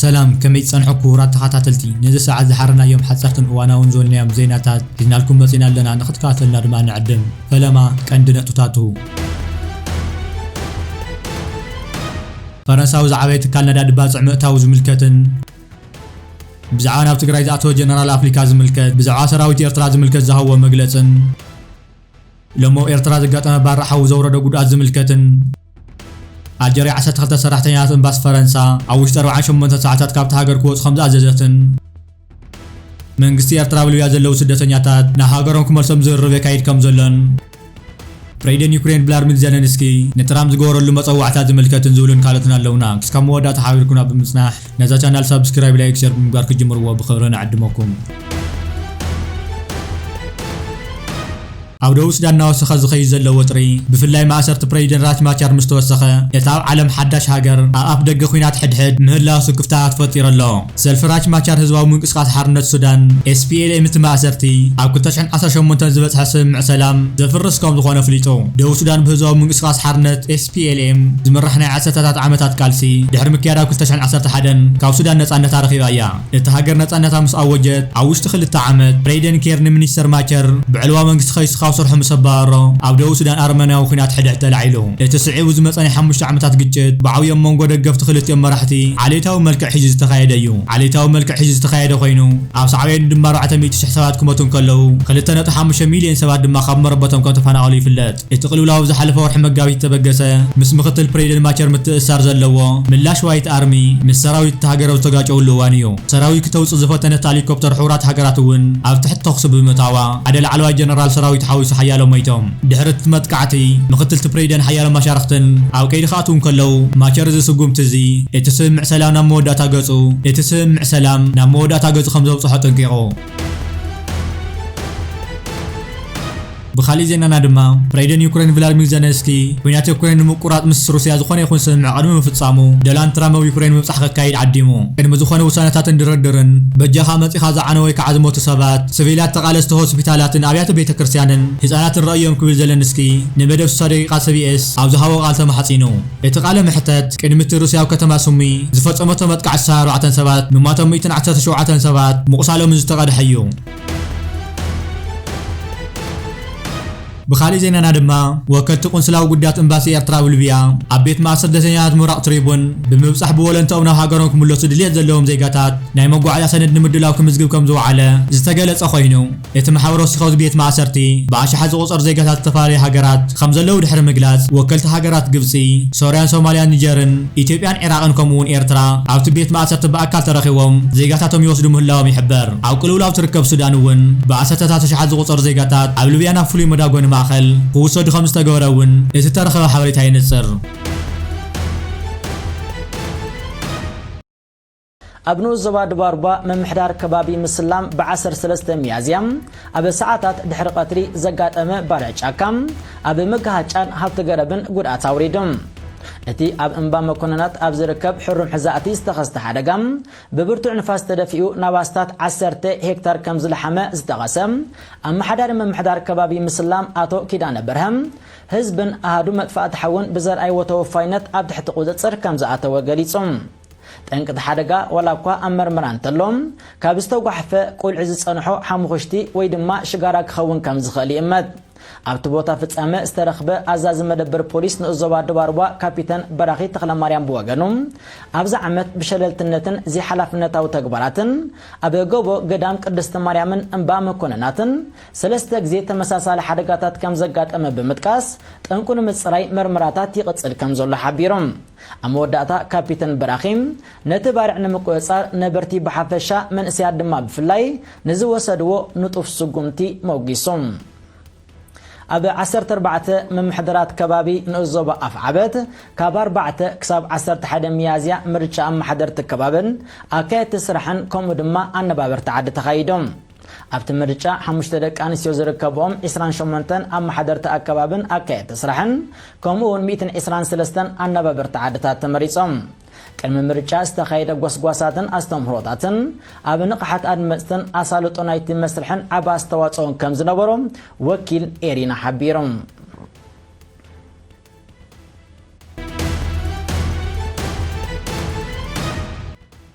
ሰላም፣ ከመይ ጸንሑ ክቡራት ተኸታተልቲ? ነዚ ሰዓት ዝሓረናዮም ሓጸርትን እዋናውን ዝበልናዮም ዜናታት ሒዝናልኩም መጺና ኣለና። ንኽትከታተልና ድማ ንዕድም። ፈለማ ቀንዲ ነጥብታቱ። ፈረንሳዊ ዝዓበየ ትካል ነዳዲ ባጽዕ ምእታው ዝምልከትን ብዛዕባ ናብ ትግራይ ዝኣተወ ጀነራል ኣፍሪካ ዝምልከት፣ ብዛዕባ ሰራዊት ኤርትራ ዝምልከት ዝሃብዎ መግለጽን፣ ሎሚ ኣብ ኤርትራ ዘጋጠመ ባርዕ ሓዊ ዘውረዶ ጉድኣት ዝምልከትን፣ ኣልጀርያ ዓሰርተ ክልተ ሰራሕተኛታት ኤምባሲ ፈረንሳ ኣብ ውሽጢ ኣርባዓን ሸሞንተን ሰዓታት ካብታ ሃገር ክወጹ ከም ዝኣዘዘትን፣ መንግስቲ ኤርትራ ኣብ ሊብያ ዘለዉ ስደተኛታት ናብ ሃገሮም ክመልሶም ዝርርብ የካይድ ከም ዘሎን፣ ፕሬዚደንት ዩክሬን ቭላድሚር ዜለንስኪ ንትራምፕ ዝገበረሉ መጸዋዕታ ዝምልከትን ዝብሉን ካልኦትን ኣለዉና። ክስካብ መወዳእታ ሓቢርኩና ብምጽናሕ ነዛ ቻናል ሳብስክራይብ፣ ላይክ፣ ሸር ብምግባር ክጅምርዎ ብኽብሪ ንዕድመኩም። ኣብ ደቡብ ሱዳን እናወሰኸ ዝኸይድ ዘሎ ወጥሪ፣ ብፍላይ ማእሰርቲ ፕሬዚደንት ራክ ማቻር ምስ ተወሰኸ፣ እታ ኣብ ዓለም ሓዳሽ ሃገር ኣብ ኣፍ ደገ ኲናት ሕድሕድ ምህላው ስክፍታታት ፈጢሩ ኣሎ። ሰልፊ ራክ ማቻር ህዝባዊ ምንቅስቃስ ሓርነት ሱዳን፣ ኤስ ፒ ኤል ኤም፣ እቲ ማእሰርቲ ኣብ ክልተ ሽሕን ዓሰርተ ሸሞንተን ዝበጽሐ ስምምዕ ሰላም ዘፍርስ ከም ዝኾነ ኣፍሊጡ። ደቡብ ሱዳን ብህዝባዊ ምንቅስቃስ ሓርነት፣ ኤስ ፒ ኤል ኤም፣ ዝምራሕ ናይ ዓሰርተታት ዓመታት ቃልሲ ድሕሪ ምክያድ ኣብ ክልተ ሽሕን ዓሰርተ ሓደን ካብ ሱዳን ነጻነታ ረኺባ እያ። እታ ሃገር ነጻነታ ምስ ኣወጀት ኣብ ውሽጢ ክልተ ዓመት፣ ፕሬዚደንት ኬር ንሚኒስተር ማቸር ብዕልዋ መንግስቲ ከይሱ ካብ ስርሑ ምስ ኣባረሮ፣ ኣብ ደቡብ ሱዳን ኣረመኔያዊ ኲናት ሕድሕድ ተላዒሉ። እቲ ስዒቡ ዝመጸ ናይ ሓሙሽተ ዓመታት ግጭት ብዓብዮም መንጎ ደገፍቲ ክልቲኦም መራሕቲ ዓሌታዊ መልክዕ ሒዙ ዝተኻየደ እዩ። ዓሌታዊ መልክዕ ሒዙ ዝተኻየደ ኮይኑ፣ ኣብ ሳዕቤኑ ድማ ኣርባዕተ ሚእቲ ሽሕ ሰባት ክሞቱ እንከለዉ፣ ክልተ ነጥቢ ሓሙሽተ ሚልዮን ሰባት ድማ ካብ መረበቶም ከም ተፈናቐሉ ይፍለጥ። እቲ ቅልውላው ኣብ ዝሓለፈ ወርሒ መጋቢት ዝተበገሰ፣ ምስ ምኽትል ፕሬዚደንት ማቸር ምትእስሳር ዘለዎ ምላሽ ዋይት ኣርሚ፣ ምስ ሰራዊት እታ ሃገር ኣብ ዝተጋጨውሉ እዋን እዩ። ሰራዊት ክተውጽእ ዝፈተነት ሄሊኮፕተር ሕቡራት ሃገራት እውን ኣብ ትሕቲ ተኹሲ ብምእታዋ፣ ሓደ ላዕለዋይ ጀነራል ሰራዊት ሓዊሱ ሓያሎ ሞይቶም። ድሕሪ እቲ መጥቃዕቲ፣ ምኽትል እቲ ፕሬዚደንት ሓያሎ መሻርኽትን ኣብ ቀይዲ ክኣትዉ እንከለዉ፣ ማቸር እዚ ስጉምቲ እዚ፣ እቲ ስምምዕ ሰላም ናብ መወዳእታ ገጹ፣ እቲ ስምምዕ ሰላም ናብ መወዳእታ ገጹ ከም ዘብጽሖ ኣጠንቂቑ። ብኻሊእ ዜናና ድማ፣ ፕሬዚደንት ዩክሬን ቭላድሚር ዜለንስኪ፣ ኲናት ዩክሬን ንምቁራጽ ምስ ሩስያ ዝኾነ ይኹን ስምምዕ ቅድሚ ምፍጻሙ፣ ዶናልድ ትራምፕ ኣብ ዩክሬን ምብጻሕ ከካይድ ዓዲሙ። ቅድሚ ዝኾነ ውሳነታትን ድርድርን፣ በጃኻ መጺኻ ዝዓነወ ወይ ከዓ ዝሞቱ ሰባት፣ ሲቪላት ተቓለስቲ ሆስፒታላትን ኣብያተ ቤተ ክርስቲያንን ህጻናትን ረእዮም ክብል ዜለንስኪ ንመደብ ስሳ ደቂቓ ሲ ቢ ኤስ ኣብ ዝሃቦ ቃል ተማሕጺኑ። እቲ ቃለ መሕተት ቅድሚ እቲ ሩስያ ኣብ ከተማ ሱሚ ዝፈጸመቶ መጥቃዕቲ ኣርባዕተ ሰባት ምማቶም ሚእትን ዓሰርተ ሸውዓተን ሰባት ምቑሳሎም ዝተቐድሐ እዩ። ብኻሊእ ዜናና ድማ፣ ወከልቲ ቁንስላዊ ጉዳያት ኤምባሲ ኤርትራ ኣብ ሊብያ ኣብ ቤት ማእሰርቲ ስደተኛታት ምብራቕ ትሪቡን ብምብጻሕ ብወለንትኦም ናብ ሃገሮም ክምለሱ ድልየት ዘለዎም ዜጋታት ናይ መጓዓዝያ ሰነድ ንምድላው ክምዝግብ ከም ዝወዓለ ዝተገለጸ ኮይኑ፣ እቲ ማሕበር ወሲኹ ኣብዚ ቤት ማእሰርቲ ብኣሽሓት ዝቑጸሩ ዜጋታት ዝተፈላለዩ ሃገራት ከም ዘለዉ ድሕሪ ምግላጽ፣ ወከልቲ ሃገራት ግብጺ፣ ሶርያን ሶማልያን ኒጀርን ኢትዮጵያን ዒራቕን ከምኡ እውን ኤርትራ ኣብቲ ቤት ማእሰርቲ ብኣካል ተረኺቦም ዜጋታቶም ይወስዱ ምህላዎም ይሕበር። ኣብ ቅልውላው ትርከብ ሱዳን እውን ብኣሰርተታት ኣሽሓት ዝቑጸሩ ዜጋታት ኣብ ሊብያ ናብ ፍሉይ መዳጎኒ ማእከል ክውሰዱ ከም ዝተገበረ እውን እቲ ተረኸበ ሓበሬታ የንጽር። ኣብ ንኡስ ዞባ ድባርባ ምምሕዳር ከባቢ ምስላም ብዓሰርተ ሰለስተ ሚያዝያ ኣብ ሰዓታት ድሕሪ ቀትሪ ዘጋጠመ ባርዕ ጫካ ኣብ መጋሃጫን ሃብቲ ገረብን ጉድኣት ኣውሪዱ። እቲ ኣብ እምባ መኮነናት ኣብ ዝርከብ ሕሩም ሕዛእቲ ዝተኸስተ ሓደጋ ብብርቱዕ ንፋስ ተደፊኡ ናብ ኣስታት ዓሰርተ ሄክታር ከም ዝለሓመ ዝጠቐሰ ኣመሓዳሪ ምምሕዳር ከባቢ ምስላም ኣቶ ኪዳነ በርሀ፣ ህዝብን ኣሃዱ መጥፋእቲ ሓውን ብዘርኣይዎ ተወፋይነት ኣብ ትሕቲ ቁጽጽር ከም ዝኣተወ ገሊጹ። ጠንቂ እቲ ሓደጋ ዋላ እኳ ኣብ መርመራ እንተሎ፣ ካብ ዝተጓሕፈ ቁልዒ ዝጸንሖ ሓሙኽሽቲ ወይ ድማ ሽጋራ ክኸውን ከም ዝኽእል ይእመት። ኣብቲ ቦታ ፍጻመ ዝተረኽበ ኣዛዚ መደበር ፖሊስ ንኡስ ዞባ ድባርባ ካፒተን በራኺ ተኽለማርያም ብወገኑ፣ ኣብዚ ዓመት ብሸለልትነትን ዘይሓላፍነታዊ ተግባራትን ኣብ ጎቦ ገዳም ቅድስቲ ማርያምን እምባ መኮነናትን ሰለስተ ግዜ ተመሳሳሊ ሓደጋታት ከም ዘጋጠመ ብምጥቃስ፣ ጠንቁ ንምጽራይ መርመራታት ይቕጽል ከም ዘሎ ሓቢሩ። ኣብ መወዳእታ ካፒተን በራኺ፣ ነቲ ባርዕ ንምቁጽጻር ነበርቲ ብሓፈሻ መንእሰያት ድማ ብፍላይ ንዝወሰድዎ ንጡፍ ስጉምቲ ሞጒሱ። ኣብ ዓሰርተ ኣርባዕተ ምምሕዳራት ከባቢ ንኡስ ዞባ ኣፍዓበት ካብ ኣርባዕተ ክሳብ ዓሰርተ ሓደ ሚያዝያ ምርጫ ኣመሓደርቲ ከባብን ኣካየድቲ ስራሕን ከምኡ ድማ ኣነባበርቲ ዓዲ ተኻይዶም። ኣብቲ ምርጫ ሓሙሽተ ደቂ ኣንስትዮ ዝርከብኦም ዕስራን ሸሞንተን ኣመሓደርቲ ኣከባብን ኣካየድቲ ስራሕን ከምኡ እውን ሚእትን ዕስራን ሰለስተን ኣነባበርቲ ዓድታት ተመሪጾም። ቅድሚ ምርጫ ዝተኻየደ ጎስጓሳትን ኣስተምህሮታትን ኣብ ንቕሓት ኣድመጽትን ኣሳልጦ ናይቲ መስርሕን ዓቢ ኣስተዋጽኦን ከም ዝነበሮ ወኪል ኤሪና ሓቢሩ።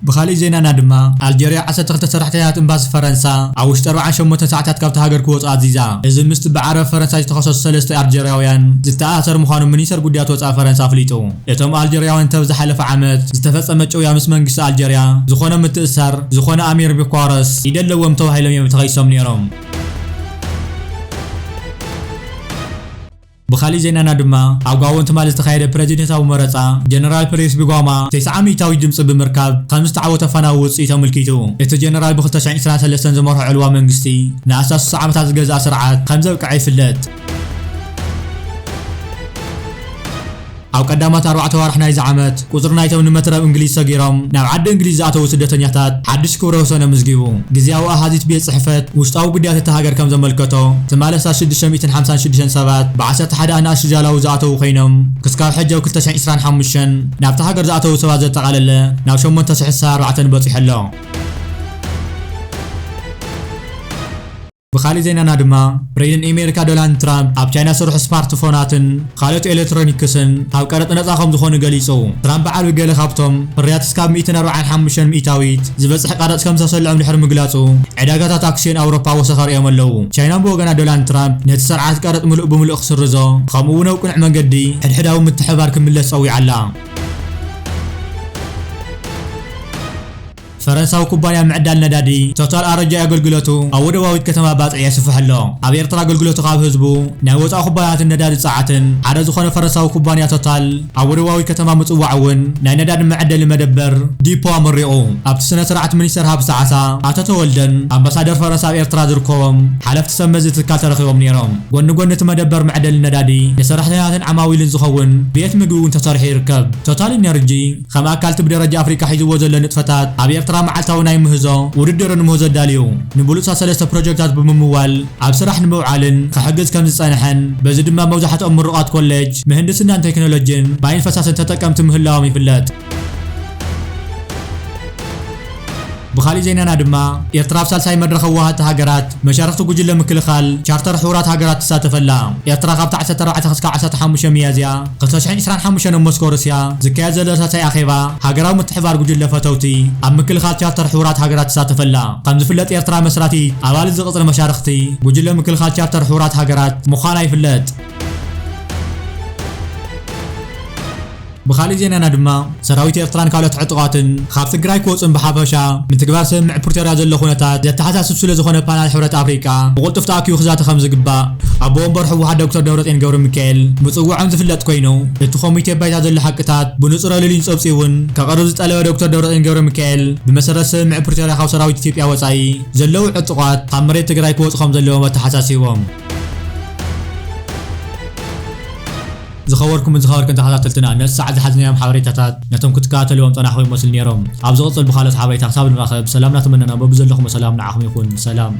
ብኻሊእ ዜናና ድማ፣ ኣልጀርያ ዓሰርተ ክልተ ሰራሕተኛታት ኤምባሲ ፈረንሳ ኣብ ውሽጢ ኣርባዓን ሸሞንተን ሰዓታት ካብታ ሃገር ክወጹ ኣዚዛ። እዚ ምስቲ ብዓረብ ፈረንሳ ዝተኸሰሱ ሰለስተ ኣልጀርያውያን ዝተኣሳሰር ምዃኑ ሚኒስተር ጉዳያት ወጻኢ ፈረንሳ ኣፍሊጡ። እቶም ኣልጀርያውያን፣ እቲ ኣብ ዝሓለፈ ዓመት ዝተፈጸመ ጭውያ ምስ መንግስቲ ኣልጀርያ ዝኾነ ምትእስሳር ዝኾነ ኣሚር ቢኳረስ ኢድ ኣለዎም ተባሂሎም እዮም ተኸሲሶም ነይሮም። ብኻሊእ ዜናና ድማ፣ ኣብ ጋቦን ትማሊ ዝተኻየደ ፕረዚደንታዊ መረጻ፣ ጀነራል ፕሬስ ቢጓማ ተስዓ ሚእታዊት ድምጺ ብምርካብ ከም ዝተዓወተ ፋናዊ ውጽኢት ኣመልኪቱ። እቲ ጀነራል ብ ክልተ ሽሕን ዕስራን ሰለስተን ዝመርሖ ዕልዋ መንግስቲ ንኣስታት ስሳ ዓመታት ዝገዝኣ ስርዓት ከም ዘብቅዐ ይፍለጥ። ኣብ ቀዳማት ኣርባዕተ ኣዋርሕ ናይዚ ዓመት፣ ቁጽሪ ናይቶም ንመትረብ እንግሊዝ ሰጊሮም ናብ ዓዲ እንግሊዝ ዝኣተዉ ስደተኛታት ሓድሽ ክብረ ወሰን ኣመዝጊቡ። ግዝያዊ ኣሃዚት ቤት ጽሕፈት ውሽጣዊ ጉዳያት እታ ሃገር ከም ዘመልከቶ፣ ትማሊ ኣስታት ሽዱሽተ ሚእትን ሓምሳን ሽዱሽተን ሰባት ብ ዓሰርተ ሓደ ኣናእሽቱ ጃላዊ ዝኣተዉ ኮይኖም፣ ክስካብ ሕጂ ኣብ ክልተ ሽሕን ዕስራን ሓሙሽተን ናብታ ሃገር ዝኣተዉ ሰባት ዘጠቓለለ ናብ ሸሞንተ ሽሕ ስሳ ኣርባዕተን በጺሑ ኣሎ። ብኻሊእ ዜናና ድማ፣ ፕሬዚደንት ኣሜሪካ ዶናልድ ትራምፕ ኣብ ቻይና ዝስርሑ ስማርትፎናትን ካልኦት ኤሌክትሮኒክስን ካብ ቀረጥ ነጻ ከም ዝኾኑ ገሊጹ። ትራምፕ ብዓቢ ገለ ካብቶም ፍርያት እስካብ ሚእትን ኣርባዓን ሓሙሽተን ሚእታዊት ዝበጽሕ ቀረጥ ከም ዝተሰልዖም ድሕሪ ምግላጹ፣ ዕዳጋታት ኣክስዮን ኣውሮፓ ወሰኽ ኣርእዮም ኣለዉ። ቻይና ብወገና፣ ዶናልድ ትራምፕ ነቲ ስርዓት ቀረጥ ምሉእ ብምሉእ ክስርዞ፣ ከምኡ እውን ኣብ ቅኑዕ መንገዲ ሕድሕዳዊ ምትሕብባር ክምለስ ጸዊዓ ኣላ። ፈረንሳዊ ኩባንያ ምዕዳል ነዳዲ ቶታል ኣረጃ ኣገልግሎቱ ኣብ ወደባዊት ከተማ ባጽዕ የስፍሕ ኣሎ። ኣብ ኤርትራ ኣገልግሎቱ ካብ ህዝቡ፣ ናይ ወጻኢ ኩባንያታትን ነዳዲ ጸዓትን ሓደ ዝኾነ ፈረንሳዊ ኩባንያ ቶታል፣ ኣብ ወደባዊት ከተማ ምጽዋዕ እውን ናይ ነዳዲ መዐደሊ መደበር ዲፖ ኣመሪቑ። ኣብቲ ስነ ስርዓት ሚኒስተር ሃብቲ ዓሳ ኣቶ ተወልደን ኣምባሳደር ፈረንሳ ኣብ ኤርትራ ዝርከቦም ሓለፍቲ ሰብ መዚ ትካል ተረኺቦም ነይሮም። ጎኒ ጎኒ እቲ መደበር መዐደሊ ነዳዲ፣ ንሰራሕተኛታትን ዓማዊልን ዝኸውን ቤት ምግቢ እውን ተሰሪሑ ይርከብ። ቶታል ኢነርጂ ከም ኣካል እቲ ብደረጃ ኣፍሪቃ ሒዝዎ ዘሎ ንጥፈታት፣ ኣብ ኤርትራ መዓልታዊ ናይ ምህዞ ውድድርን ምህዞ ኣዳልዩ፣ ንብሉጻት ሰለስተ ፕሮጀክታት ብምምዋል ኣብ ስራሕ ንምውዓልን ክሕግዝ ከም ዝጸንሐን፣ በዚ ድማ መብዛሕትኦም ምሩቓት ኮሌጅ ምህንድስናን ቴክኖሎጂን ማይን ፈሳስን ተጠቀምቲ ምህላዎም ይፍለጥ። ብኻሊእ ዜናና ድማ፣ ኤርትራ ኣብ ሳልሳይ መድረኽ ኣዋሃድቲ ሃገራት መሻርኽቲ ጉጅለ ምክልኻል ቻርተር ሕቡራት ሃገራት ትሳተፍ ኣላ። ኤርትራ ካብቲ ዓሰርተ ኣርባዕተ ክሳብ ዓሰርተ ሓሙሽተ ሚያዝያ ክልተ ሽሕን ዕስራን ሓሙሽተን ኣብ ሞስኮ ሩስያ ዝካየድ ዘሎ ሳልሳይ ኣኼባ ሃገራዊ ምትሕብባር ጉጅለ ፈተውቲ ኣብ ምክልኻል ቻርተር ሕቡራት ሃገራት ትሳተፍ ኣላ። ከም ዝፍለጥ፣ ኤርትራ መስራቲት ኣባል እዚ ቅጽሪ መሻርኽቲ ጉጅለ ምክልኻል ቻርተር ሕቡራት ሃገራት ምዃና ይፍለጥ። ብኻሊእ ዜናና ድማ፣ ሰራዊት ኤርትራን ካልኦት ዕጡቓትን ካብ ትግራይ ክወፁን ብሓፈሻ ምትግባር ስምምዕ ፕሪቶርያ ዘሎ ኩነታት ዘተሓሳስብ ስለ ዝኾነ፣ ፓናል ሕብረት ኣፍሪቃ ብቕልጡፍ ተኣኪቡ ክዛተ ከም ዝግባእ ኣቦ ወንበር ህወሓት ዶክተር ደብረጽዮን ገብረ ሚካኤል ምፅውዖም ዝፍለጥ ኮይኑ፣ እቲ ኮሚቴ ባይታ ዘሎ ሓቅታት ብንፁር ኣልዒሉን ፀብፂቡን ከቕርብ ዝጠለበ ዶክተር ደብረጽዮን ገብረ ሚካኤል፣ ብመሰረት ስምምዕ ፕሪቶርያ ካብ ሰራዊት ኢትዮጵያ ወፃኢ ዘለዉ ዕጡቓት ካብ መሬት ትግራይ ክወፁ ከም ዘለዎም ኣተሓሳሲቦም። ዝኸበርኩምን ዝኸበርክን ተኸታተልትና፣ ነቲ ሰዓት ዝሓዝናዮም ሓበሬታታት ነቶም ክትከታተልዎም ጸናሕኩም ይመስሉ ነይሮም። ኣብ ዝቕጽል ብኻልኦት ሓበሬታ ክሳብ ንራኸብ፣ ሰላም እናተመነና፣ በብዘለኹም ሰላም ንዓኹም ይኹን። ሰላም።